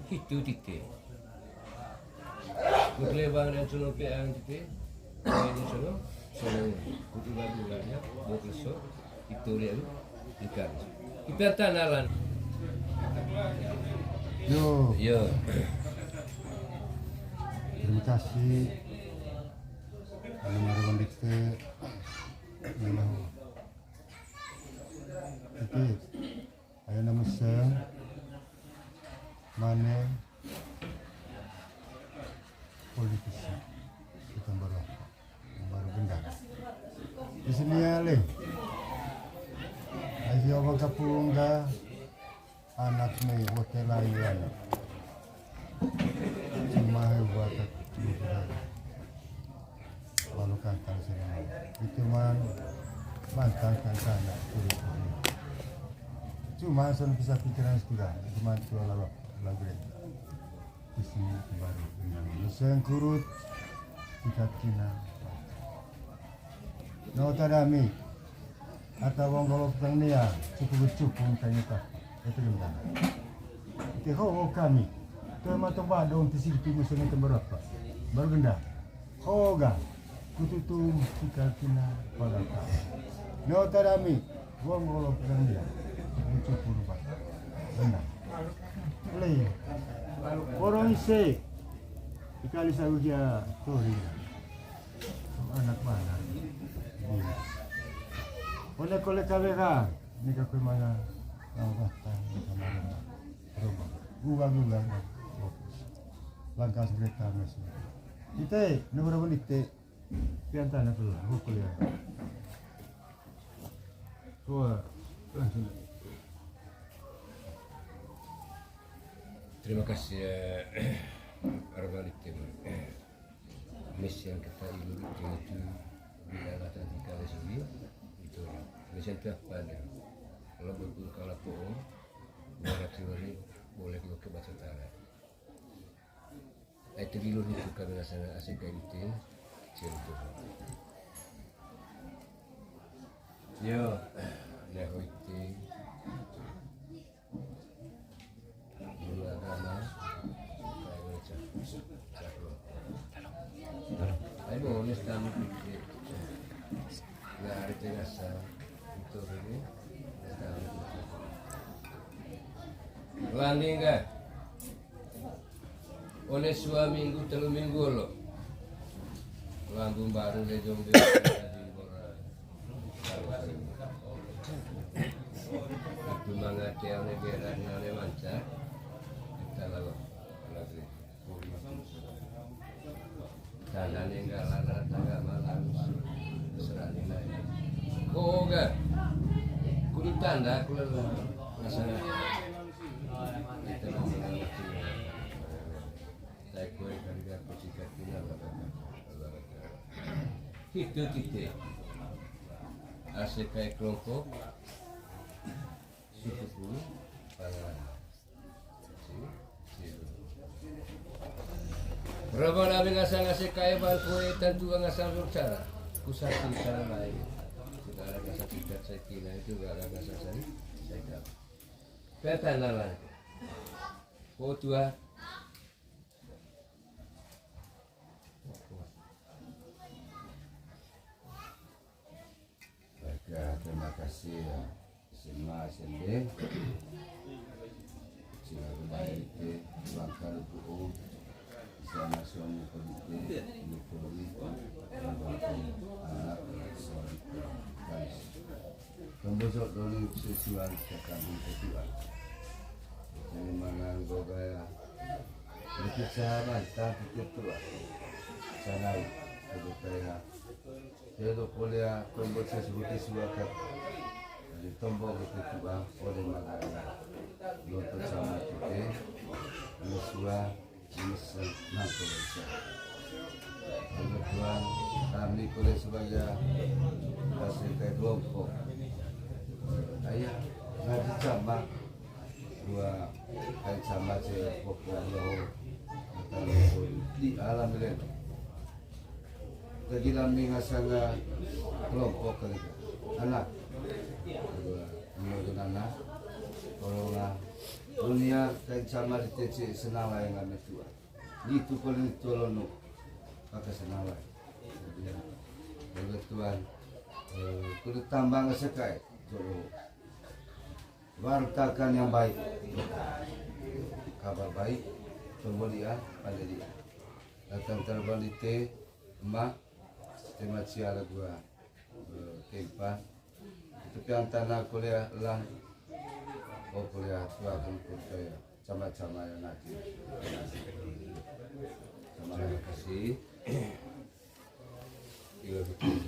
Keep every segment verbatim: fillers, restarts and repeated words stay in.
Hitu tite. Kut lebang dan sono peang tite. Ini sono, sono kut ular-ularnya, bok leso, itu dia lu, ikan. Kita tanalan. Yo. Yo. Terima kasih. Anu maru dikte. Anu. Oke. Ayo na meseng, mane, politisi, kita baru, baru gendang. Di sini ya, Le. Ayo, abang kapung dah, anak nih, hotel lain. Cuma hebat, walu kantang sini. Itu man, mantang kantang, nah, turun. Cuma son bisa pikiran sudah, cuma tua lalu, lalu. Di sini baru, sengkurut, kita kina. No tadami. Ata wong golok tang nia, cupu-cupu tanya ta. Itu gendang. Ite ho kami. Tuh mata badong ti sigi timu sene temberapa. Baru gendang. Hoga. Kututum sika kina palata. No tadami. Wong golok tang nia. Cupu rupa. Gendang. Lei. Korong ise. Ikali sagu kia tori. Anak mana? Oleh-oleh kamera, ini kakui mana? Langkah tang, ini kamera. Rumah. Gua, gua, gua. Langkah kereta masih. Kita, nomor berapa kita? Pian tanah tuh, gua kuliah. Gua, langsung. Terima kasih, eh, Arga Litim. Mes yang kita ilu itu bila kata tiga sini itu mes yang tiap pada kalau betul kalau bohong, boleh keluar, boleh keluar ke baca tanah. Itu dulu itu kami rasanya asik kayak gitu. Cil itu. Yo, nah itu. Guru agama, kayak macam. Ayo, ini sekarang. Nggak ada pengasal. Itu ini. Landing kah? Oleh suami minggu, telu minggu lo. Lambung baru le jombe. Itu mangate oleh beran oleh manca. Kita lalu. Tanda ninggalan tangga malam. Serani lain. Koga. Kudu tanda kudu. Rasanya. Kita lalu. Itu titik. Asik kayak kelompok. Suku puluh. Pangan. Raba nami ngasang asik kayak bangkue tentu ngasang rencana. Kusaki cara lain. Segala ngasang tidak saya kira itu gak ada ngasang saya. Saya tahu. Kata lalang. Oh tua. Baik, ya, terima kasih ya. S M A, S M B. Sila kembali ke langkah luku. Bisa masuk muka di luku. Anak, suami, guys. Pembosok doni sesuai cakap di ketua. Jadi mangan gogaya. Berkisah bantah kita tua. Sanai. Ketua ya. Jadi boleh tombol sesuatu suaka. Jadi tombol kita tua. Boleh mangan. Nonton sama kita. Mesua. Mesen nangko bisa. Kebetulan kami kuliah sebagai hasil kayak kelompok. Ayah ngaji sama dua kayak sama saya pokok lo di alam ini. Lagi lami ngasanga kelompok kali anak dua menurut anak kalau lah Sama di tece senalai ngame tua. Di tu paling tolono. Pakai senalai. Ya. Oleh Tuhan, eh, kulit tambang sekai. Tolo. Wartakan yang baik. Kabar baik. Kemudian pada dia. Datang terbalik te, emak. Tema ciala gua. Eh, tempa. Itu pian tanah kuliah lang. Oh, kuliah tua kan kuliah. Sama-sama yang ngaji. Sama yang kasih. Iya, betul.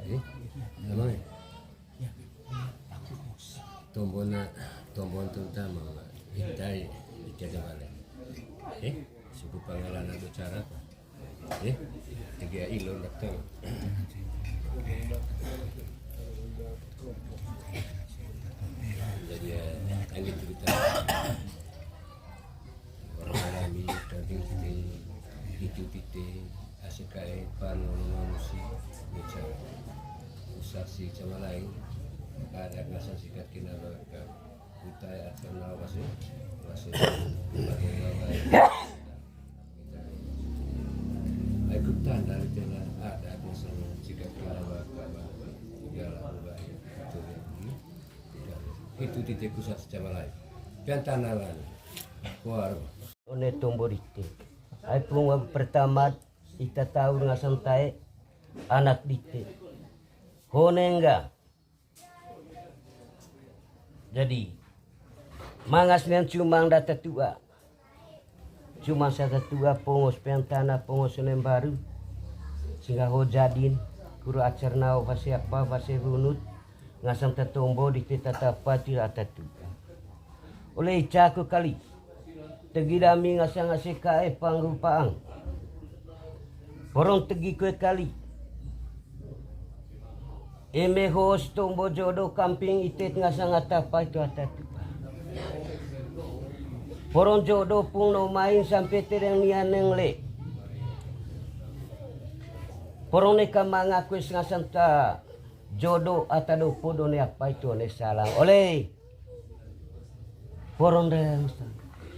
Eh, emang. Tombona, tombon tuntama, itai, ikai bale. Eh, suku Pangalan ada cara apa? Eh, tiga ilo datang. Jadi, ya, lanjut cerita. Orang alami, kanting tite, itu tite, asik kae, pan, ngono, ngono, si, bocah. Usah si, sama lain, ada rasa sikat kena bakar. Kita ya, kenal pasti, pasti. Aku tanda di tengah ada masalah jika kena bakar, ya, itu ya. Itu titik pusat secara lain. Dan tanalan. Keluar. One tombo dite. Ai punga pertama ita tahu ngasan tae anak dite. Hone enggak. Jadi, mangas nian cumang data tua. Cumang sata tua pongos peantana pongos Senin Baru. Sehingga ho jadin, kuru acar nao fase apa, fase runut. Ngasang tatombo di teta tapa ti rata tua. Oleh ica ku kali. Tegi dami ngasang ase kae panggu paang. Porong tegi kue kali. Eme hos tombo jodo kamping itet ngasang atapa itu atatu. Porong jodo pung no main sampe tereng nian neng le. Porong neka manga kue ngasang ta jodo ata do podo ne apa itu ne salang. Oleh. Porong dang,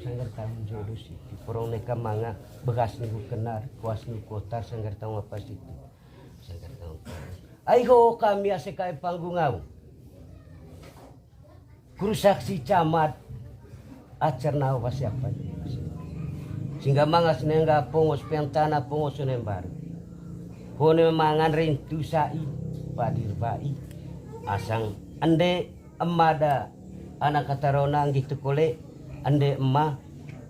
sanggar tahun jodoh siti. Porong neka manga, bekas niku kenar, kuas niku kotar, sanggar tahun apa siti. Sanggar tahun. Ai ho kami ase kae panggung au. Kuru saksi camat, acar nau pasti apa itu. Sehingga mangas nengga pongos peantana pongos Senin Baru. Hone mangan rentu sai, padir bai. Asang ende ema da anak katarona nggitu kole, ende ema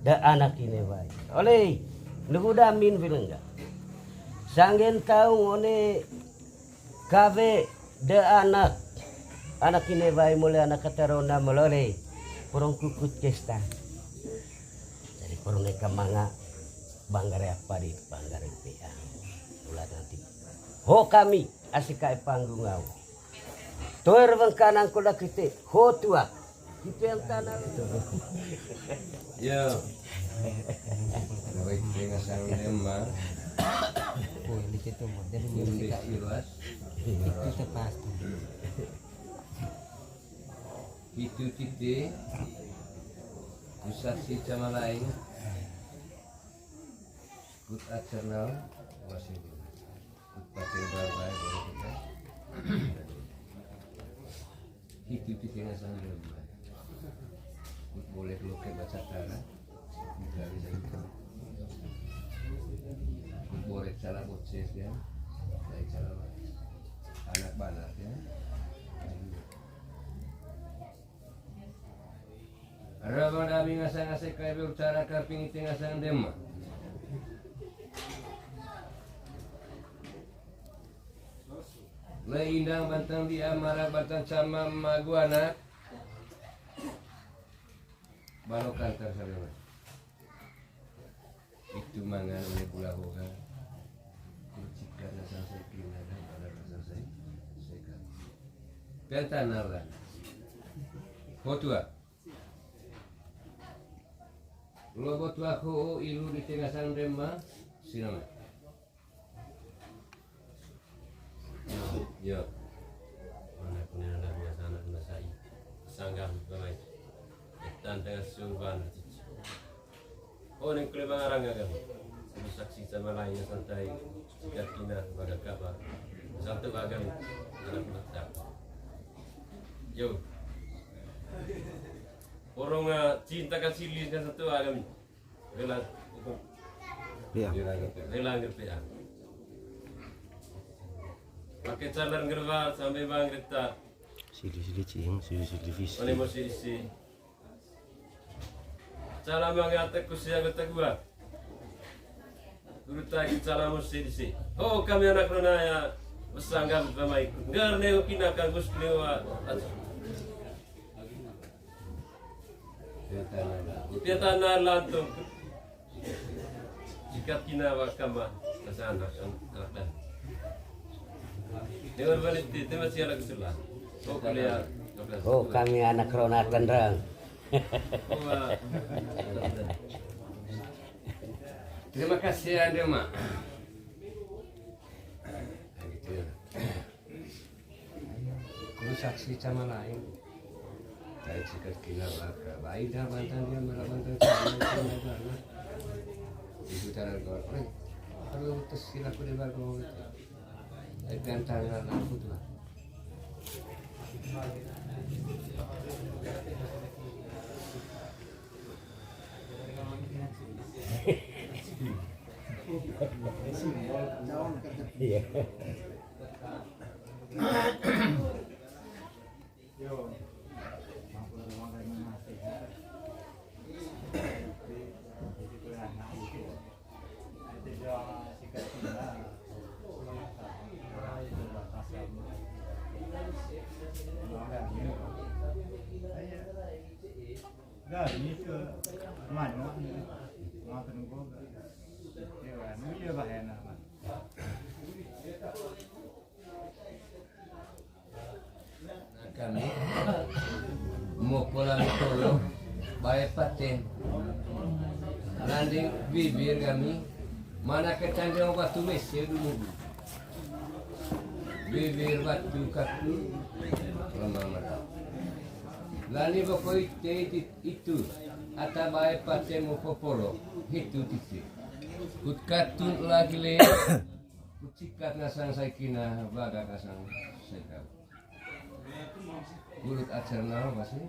da anak ine bai. Oleh, nuhu damin bilengga. Sanggen taung one kawe da anak, anak ine bai mole anak katarona mole oleh. Porong kukut kesta. Jadi porong neka manga banggare apa di banggare pea. Ulah nanti. Ho kami, asik kae panggung au. Toer wengkanang kola kite, ho tua. Kite yang tanah. Ya. Baik, dengan sang lema. Oh, ini kita mau. Jadi ini musik kita ikhlas. Kita pasti. Itu kite. Usah si sama lain. Kut acar nau, wasi. Kut pakai babai, boleh kita. Itu kita nggak sanggup. Kut boleh loket baca tanah. Bukan dari itu. Kut boleh salah bocah ya. Dari salah anak banar ya. Rama dami ngasang-ngasang kai berbicara kaping ite ngasang dema. Le indang bantang dia mara bantang cama maguana. Balo kantar sarema. Itu mangan oleh bula hoga. Kucika nasa sekina dan pada nasa se-, seka. Penta naran. Ho tua. Lobo tua ho ilu di tengah sang dema sinama. Ya. Mana punya anak biasa anak biasa i. Sanggam bamai. Tanda surban. Oh, neng kule bang arang agam. Saksi sama lain santai. Sikat kina baga kaba. Satu agam. Anak mata. Yo. Orang ah, cinta kasih lis kan satu agam. Rela. Ya. Rela ngerti ah. Pakai calar ngerwa sampai bang reta. Sili-sili cing, sili-sili visi. Mana mau sili si. Cala mangata ku sia gota gua. Guru taki cala musi disi. Oh, kami anak rona ya besanggam sama ikut. Ngar ne ukina kang gus lewa. Pia tanah lantung. Jika kina wakama kesana kan. Dewan balik di tema siala kesulah. Oh, kuliah. Oh, kami anak rona tenreng. Terima kasih ya, Mak. Gitu ya. Ini saksi sama lain. Saya sikat kina baka. Baik dah, mantan dia, malah mantan saya, mantan dia, malah. Itu cara kau, eh, kalau tes sila aku dia baru gitu. Eh, ganteng lah, aku tuh. Iya. Dari ke mana? Makan gua. Iya, bahaya nama. Kami mokola mitolo bae paten. Landi bibir kami mana ketandang waktu mese dulu. Bibir waktu kaku lemah merah. Lani boko ite itu ata bae paten mopopolo hitu titi. Kut katun lagi le. Kucikat nasang saikina, baga nasang saikau. Bulut acer nau basi,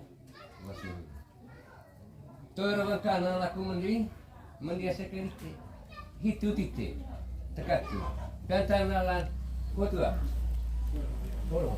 basi. Toy rawan kana laku mendi, mendi asa kelite. Hitu tite, tekatu. Gantang nalan, kotua. Bolo.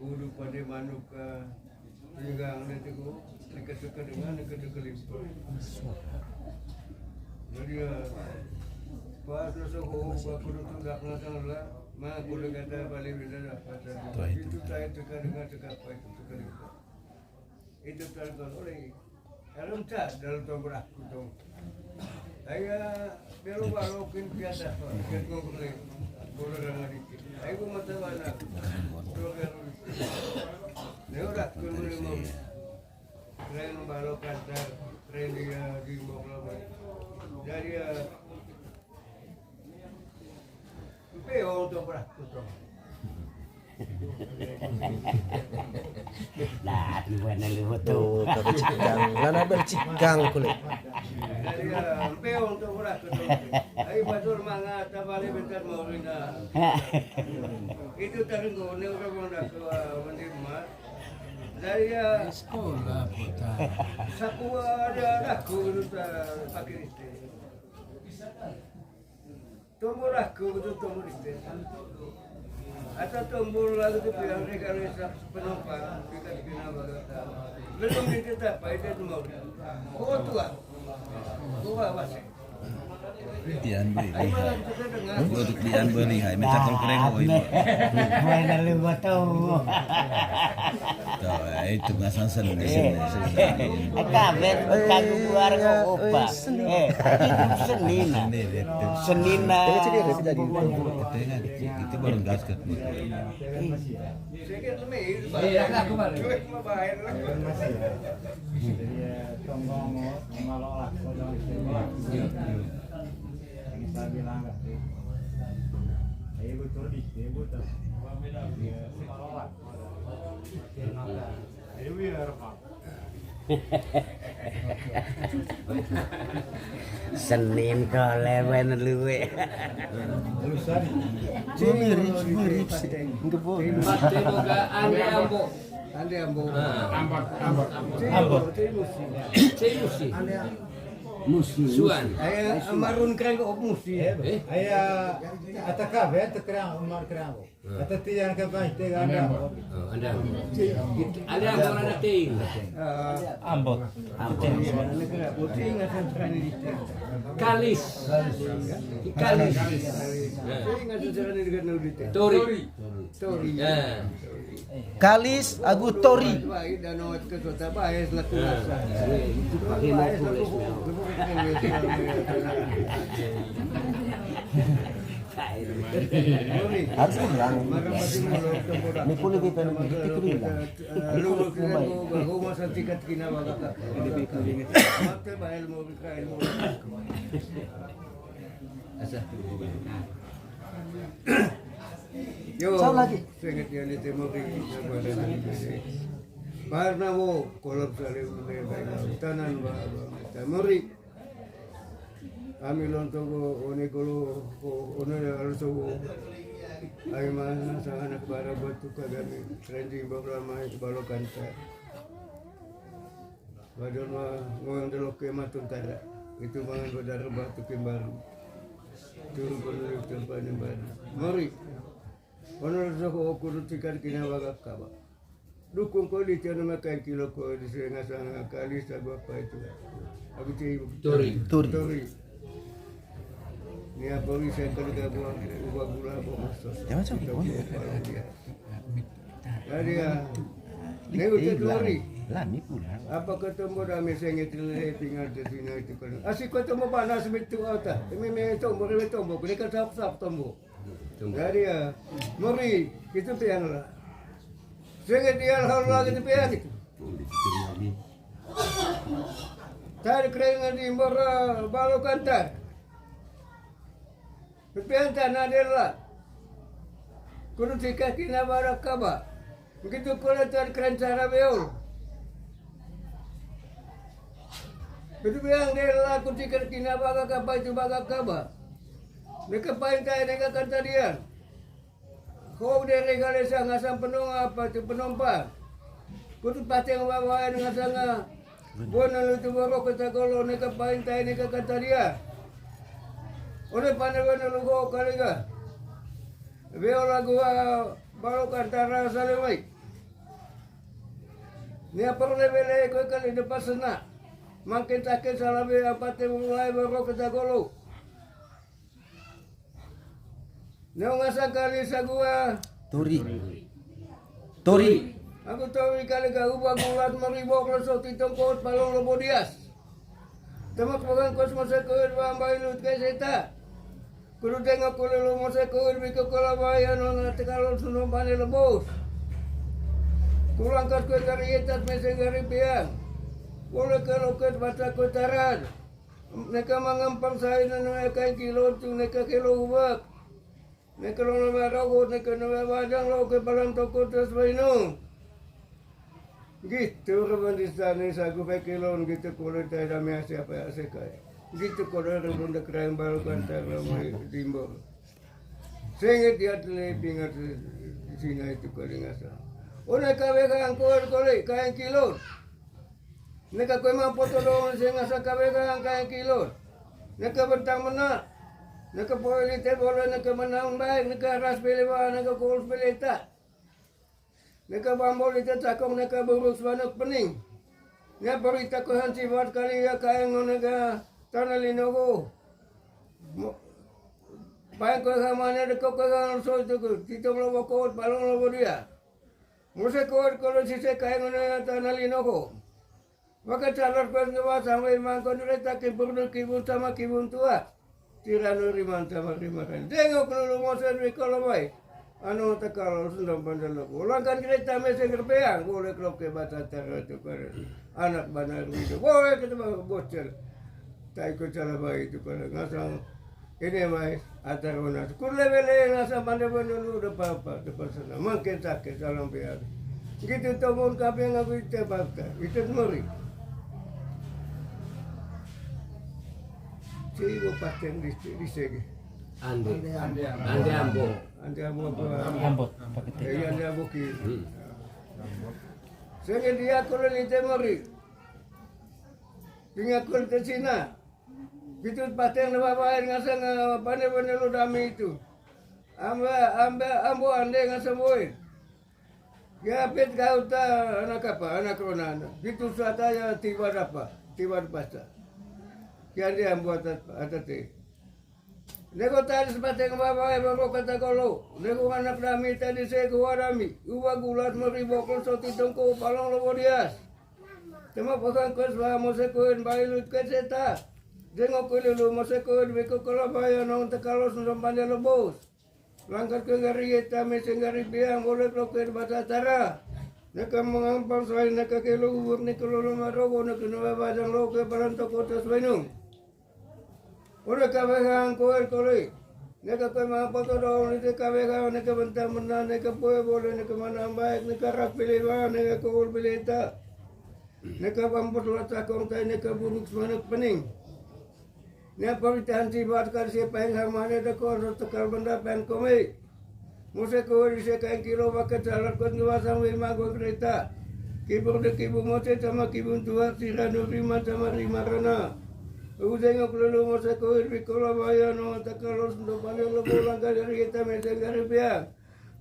Ulu pande manuk ka pinggang na tiko, dekat-dekat dengan dekat-dekat limpah. Jadi ya, pas rasa ko, aku tuh nggak penasaran lah, mah aku udah kata balik beda dah, kata itu tadi teka dengan teka apa itu teka limpah. Itu tadi kalau oleh Dalam sa, dalam tongkrak kutong. Aya, belo balokin biasa, ket ngokle. Bola dana dikit. Ayo, gua mata mana? Dua kali. Leo rak, kun boleh mau. Tren balokan, tren dia di Moklawe. Jadi, ya, Nah, tiba na lu tu. Tuh, tapi cikang. Lana bercikang kulit. Itu tadi gua, ini udah mau dah ke, ah, menerima. Dari, ya, sekolah, putar. Saku ada aku, itu tak pakai itu. Tombol aku betul tombol itu. Atau tombol lagu tu bilang dia kalau penumpang, kita kena baru. Belum kita tak apa itu tombol. Oh, tua. Tian beli lihai. Buat tian beli lihai. Minta tol kereng apa ibu? Mana lu gua tahu? Tuh, itu nggak sansen di sini. Kabar kagu keluarga opa. Eh, itu Senin. Senin. Senin. Itu baru gas ke. Senin ko lewen luwe. Ciri, ciri, ciri. Enggak boleh. Ande ambo. Ande ambo. Ambot, ambot. Ambot. Ciri musi. Musi. Suan. Aya amarun kerang op musi. Eh? Aya ataka be, ata kerang, amar kerang. Ata tiang ka bai te ande ambo. Oh, ande ambo. Ande ambo ada ting. Ambot. Ambot. Kalis. Kalis. Tori. Tori. Ya. Kalis agu tori. Harus ulang. Ini pun lebih pendek, itu ulang. Lebih pendek. Yo, satu lagi. Senget yang di timur di Parnawo, kolom saling menembak tanan ba, ba, tamuri. Ami lontogo, one golo, o-, one alo sogo. Ai mana sa anak bara batu kagami, trending bawa mai balokanta. Wadon wa ngowang delok ke matun tada. Itu mangan badar batu kembaru. Turun penuh tempat baru. Mori. Ono soko okuru tikar kina waga kaba. Dukung ko di tiana makan kilo ko di senga sanga kali sagu apa itu. Aku cai Tori. Tori. Tori. Ni apa bisa kerja buang ubah gula apa masuk. Jangan sampai. Jadi ya. Nego te tori. Lami pulang. Apa ketemu dame sengit le pingal te sina itu kan. Asik ketemu panas mitu ota. Imi me tombo, imi tombo, kene kan sap sap tombo. Jadi ya, mori, itu pian lah. Sengit dia hal lagi itu pian itu. Tadi keren di Mbora Balo Kantar. Pian tanah dela. Kudu tikah kina barak kaba. Begitu kole tuan keren cara beol. Begitu bilang dela kudu tikah kina barak kaba itu barak kaba. Neka paintai neka kantarian. Kau dere gale sanga sang penonga apa tu penompa. Kutu pateng wawaen ngasanga. Bona lutu borok kata kolo neka paintai neka kataria. Ole pane wena lugo kaliga. Beo lagu wa balo kantara salemai. Nia perle bele kue kali depan sena. Makin takin salabe apate mulai borok kata kolo. Neo ngasang kali sagua. Tori. Tori. Aku tori kali ka ubah bulat mari bok lo soti tongkot palong lo bodias. Temak pegang kos masa kewir bambai lut ke seta. Kudu tengok kule lo masa kewir biko kala bai ano na tekalon sunom pane lo bos. Kurang kas kue kari etat meseng kari piang. Kule ke loket bata kue taran. Neka mangampang saina neka kain kilo tu neka kilo ubak. Neka lo nama rogot neka nama badang lo ke balang toko terus baino. Gitu reban di sana sagu pekilon gitu kulit ada measi apa ya sekai. Gitu kulit reban de kerain baru kantar lo mai timbul. Sengit ya tele pingat sina itu kali ngasa. Ona kawe kangkol kole kain kilo. Neka kue mampu todong sing asa kawe ka angka yang kilur. Neka bentang mena. Neka poe lite bole neka menang baik neka ras bele ba neka kurus bele ta. Neka bambo lite cakong neka buruk sebanuk pening. Nya berita kue hansi buat kali ya kaeng neka Tana lino ko. Mo-, paeng ko ha mane de ko ko ha so itu ko. Titong lo bokot, palong lo bodia. Mose ko ko lo sise kaeng ne tana lino ko. Maka calar kuat ngewa sampai mangkon reta kibun kibun sama kibun tua. Tiranu riman sama riman. Dengok lulu Mose dwi kalau baik. Anu tekal sendom pandelo. Ulangkan kereta meseng kerpeang. Boleh kelok ke bata tara tukar. Anak bana rudo. Boleh kita bawa bocor. Tai ko cala baik tukar. Ngasang ini mai atar ona. Kurle bele ngasang pandai bana lu udah papa. Depan sana. Mangkin tak ke salam peang. Gitu tomon kape ngaku ite bata. Ite mori. Siwo paten di, di segi. Ande. Ande ambo. Ande ambo apa? Ambo, pakai teh. Eh, iya, ande ambo ki. Hmm. Segi dia kulo ni temori. Pinga kulo te Cina. Gitu paten na babae ngasang, eh, pane-pane lo dami itu. Amba, amba, ambo ande ngasang boy. Ya, pet kau ta anak apa? Anak rona. Gitu sata ya tiba apa? Tiba pasta. Kian dia buat atat, atat, eh. Nego tadi sepateng babae baru kata kolo. Nego anak dami tadi saya keluar dami. Uba gulat meri bokol soti tongko palong lo bodias. Tema pegang kos ba Mose kuin bailut ke seta. Jengok ke lulu Mose kuin beko kolo bayo nong tekalos nong pandelo bos. Langkat ke gari eta meseng gari biang boleh loker bata tara. Neka mengampang suai neka ke luhur neka lolo marogo neka nua badang loke baran toko tas wenung. Ore kabe hang koer kole. Neka kue mangapa todong neka kabe hang neka bentang mena neka poe boleh neka manang baik neka rap pilih ba neka koul pilih ta. Neka bampot lata kong tai neka buruk semangat pening. Nia pamitahan tibat kali sia paeng hamane da ko ro tekal benda pen kome. Mose ko ri sia kaeng kilo baka talar kot ngewa sang we mago kereta. Kibur de kibu Mose sama kibun tua sira no rima sama rima rana. Ujeng ok lulu Mose ko ri kola baya no takalos ndo panel lo bolang kali ri eta meseng gari piang.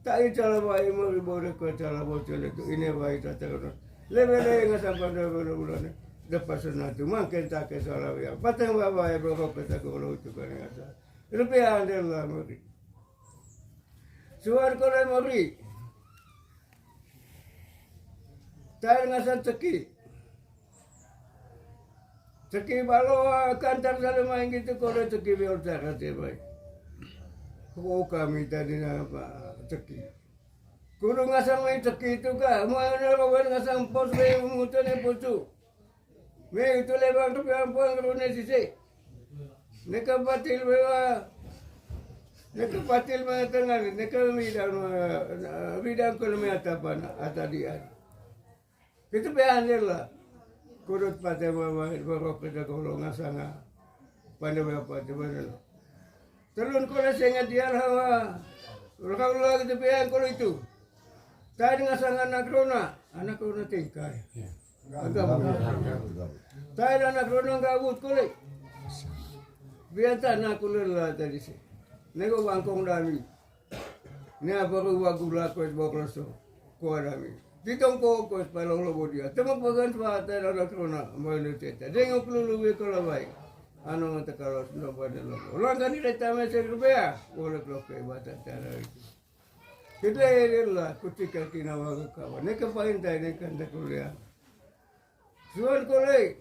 Tai cala bae mo ri bore ko cala bocor itu ini bae tata kono. Lebe le ngasang pada bulu bulane. Depa senatu mangken take salah ya. Pateng babae boko peta kolo itu kan ngasa. Rupiah andel lah mori. Suar kole mori. Tai ngasang teki. Teki balo kantar sale main gitu kole teki biar cara te bai. Ko kami tadi na apa teki. Kudu ngasang mai teki itu ka, mau ne rawan ngasang pos be mutane posu. Me itu lebang tu yang puang rune sisi. Neka patil bewa. Neka patil me tengah, neka bidang, eh, bidang kole me atapan atadian. Itu pe anjir lah. Kudut pate bawa borok kita kolo ngasanga. Pande bawa pate bawa. Telun kole sengat dial hawa. Ulah ulah gitu pe kolo itu. Tadi ngasanga anak rona, anak rona tingkai. Agak. Tadi anak rona gabut kole. Biasa anak kulir lah tadi sih. Nego bangkong dami. Nia baru wagu lako es bokloso. Kuadami. Titong kokos palong lobo dia. Temo pagan suata dada krona. Mbalu teta. Dengok lulu wiko labai. Ano mata kalos no pada lobo. Langkan ida tame se rubea. Boleh loke bata cara itu. Kedai lah kutika kinawa kawan. Neka paintai neka nda kuliah. Suan kole,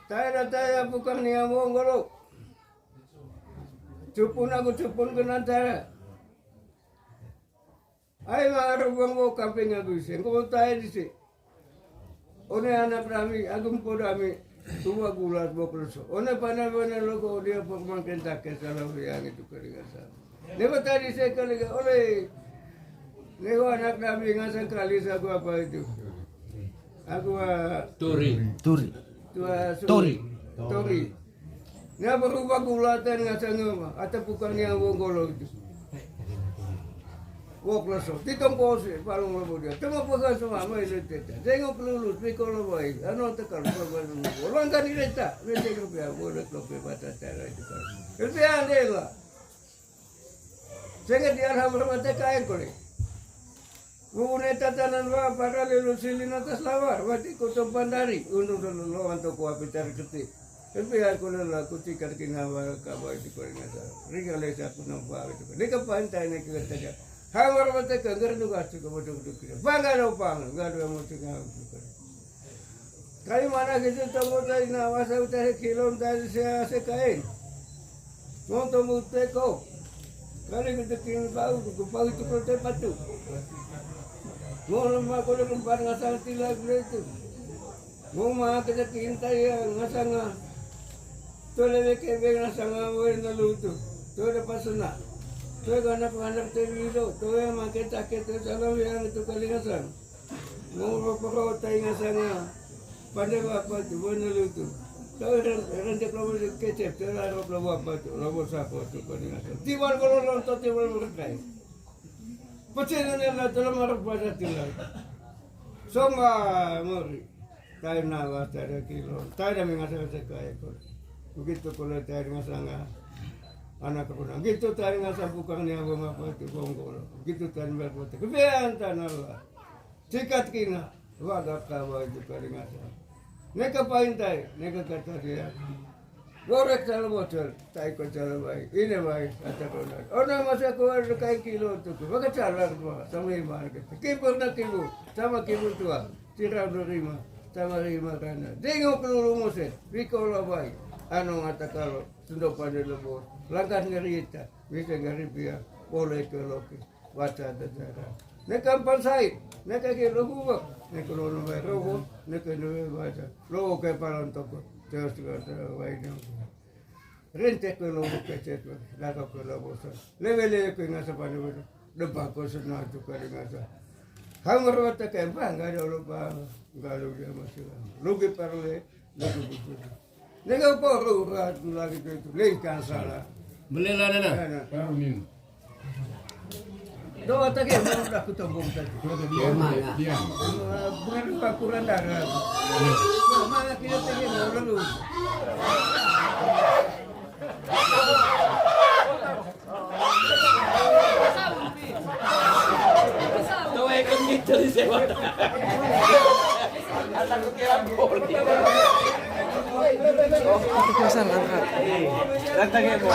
tae da tae da pukang ni amo ngolo. Cupun aku cupun kenan tae. Ai ma aro buang bo kamping aku isi, engko tae disi. One anak dami, aku mpo dami, tua gulat bo kerso. One pane-pane loko dia pok mangken take salah yang itu keringasan. Lewat tadi saya kali ke oleh. Lewat anak dami ngasang kali saku apa itu. Aku, ah, Turi. Turi. Tua Tori. Tori. Nya berubah gulatan ngasang apa? Atau bukan yang wonggolo itu. Wok leso. Titong kose, palung lebo dia. Tengok pegang semua, mai lenteta. Tengok pelulus, mikolo baik. Anu tekal, pegang semua. Orang kan direta. Mesti rupiah, boleh kopi batas cara itu kan. Rupiah, andai lah. Sehingga di alhamdulillah mate kain kole. Mune tatanan wa para lelu silin atas lawar, wati kutu pandari, undung dan lawan toko api cari keti. Tapi aku lelah, aku tikar kinawa, kabar itu paling asal. Ringan lesa aku nampak itu. Dia ke pantai, naik ke kereta. Hawar mata ke, ngerti tugas itu, kebetul-betul kita. Bangga dong, pang, nggak ada yang mau tinggal. Kali mana kita temu tadi, nah, masa udah kilon tadi, saya, saya kain. Mau temu teko. Kali kita kini bau, ke bau itu kalau tepatu. Mau lemah, kalau lemah, nggak salah, tidak, itu. Muma keta kinta ya ngasanga. Tole weke be ngasanga we na lutu. Tole pasuna. Tole gana kuanak te wiro. Tole make take te salam yang itu kali ngasang. Muma poro tai ngasanga. Pande bapa tu we na lutu. Tole ren-, renjek lobo kecep, tole rop lobo apa tu, lobo sapo tu kali ngasang. Tiwal kalau lonto, tiwal berkai. Pecah na tole marok pada tiwal. Somba mori. Taim na wa tada kilo, tada mengasal seka ekor. Begitu kalau taim ngasanga anak aku na. Begitu taim ngasal bukan ni abang apa itu bongkol. Begitu taim berbuat. Kebiasaan tanah lah. Sikat kina. Waga kawa itu kali ngasal. Neka paintai, neka kata dia. Gorek sala bocor, tai ko sala bai, ine bai, kata kona. Ona masa ko ada kai kilo tuku, maka sala dua, sama iman kita. Kibur na kibur, sama kibur tua, sirau na rima, sama rima kana. Dengok lulu mose, wiko labai, ano ngata kalo, sundo pande lebo, langkat ngerita, bisa ngeripia, boleh ke loki. Waca dacara. Neka pansai, neka ke rogo, neka rono bai rogo, neka no bai waca. Rogo ke palan toko, terus ke waina. Rentek ke rogo ke cetu, lako ke rogo sa. Lebe-lebe ke ngasa pada pada. Depa ko sena tu kali ngasa. Hamar wata ke bang, nggak ada lupa. Nggak ada dia masih. Rugi parle. Nega poro rat lagi tu, tu lengkang sala. Belela nana. Nana. Baru ni. Doa tadi yang mau dah kutambung tadi. Kurang tadi. Kurang, ya. Diam. Bukan lupa kurang darah. Ya. Mana kita tadi mau lalu. Tahu ikut gitu di sewa. Anak kira poli. Itu kesan angkat. Datang ya, Bu.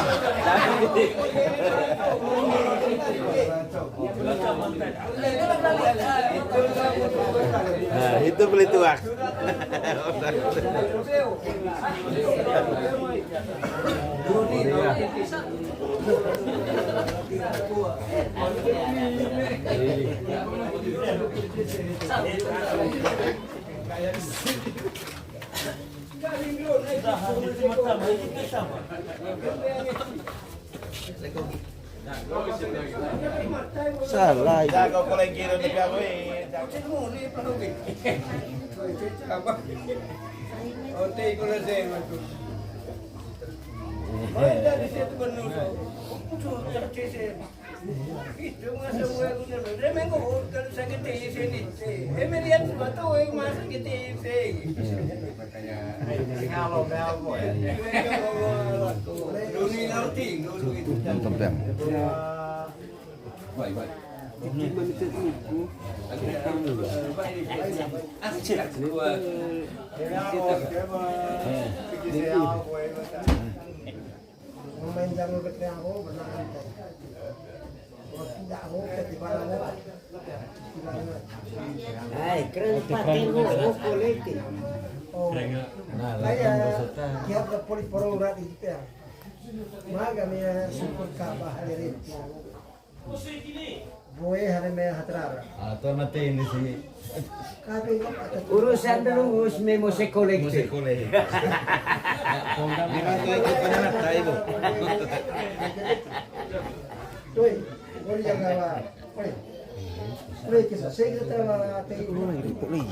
Nah, itu beli tuak. Salah itu. Jago paling kiri di kami. Oke, kalau saya masuk. Mana di situ benar? Tuh, terkese. Itu masa gue udah remeng kok, kalau sakit di sini. Emelian sebatu, eh, masa sakit di sini. Makanya, kalau bel, boy. Dunia nauti, dulu itu. Tentang. Baik, baik. Asik. Dua. Main jago ke Triangle, benar. Hai, keren pakai gua, gua kolektif. Oh. Nah, saya tiap ke poli porong berarti gitu ya. Maga me syukur ka bahalirin. Boe hane me hatrara. Ah, to na te ini sih. Urusan terus me mose kolektif. Mose kolektif. Nah, pondam. Ini tuh ikut penyelenggara, Ibu. Tuh, boleh jaga, Pak. Boleh. Boleh, kisah saya kita, Pak. Boleh, boleh.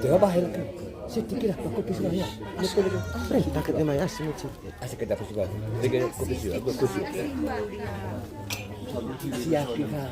Dia bahaya kan. Saya pikir aku bisa ya. Boleh, tak kena mayas, mesti. Asik kita kusuka. Dia kusuka, kusuka. Siap kita.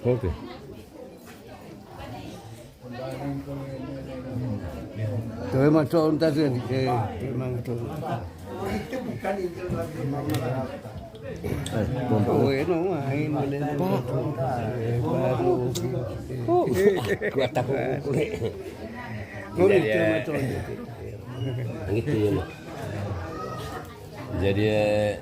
Oke. Tuh emang contoh tuh, eh, emang tuh. Oh, enak main, boleh. Pak. Eh, baru. Oh, gua tahu. Jadi, itu emang contoh. Gitu ya, Mak. Jadi, eh,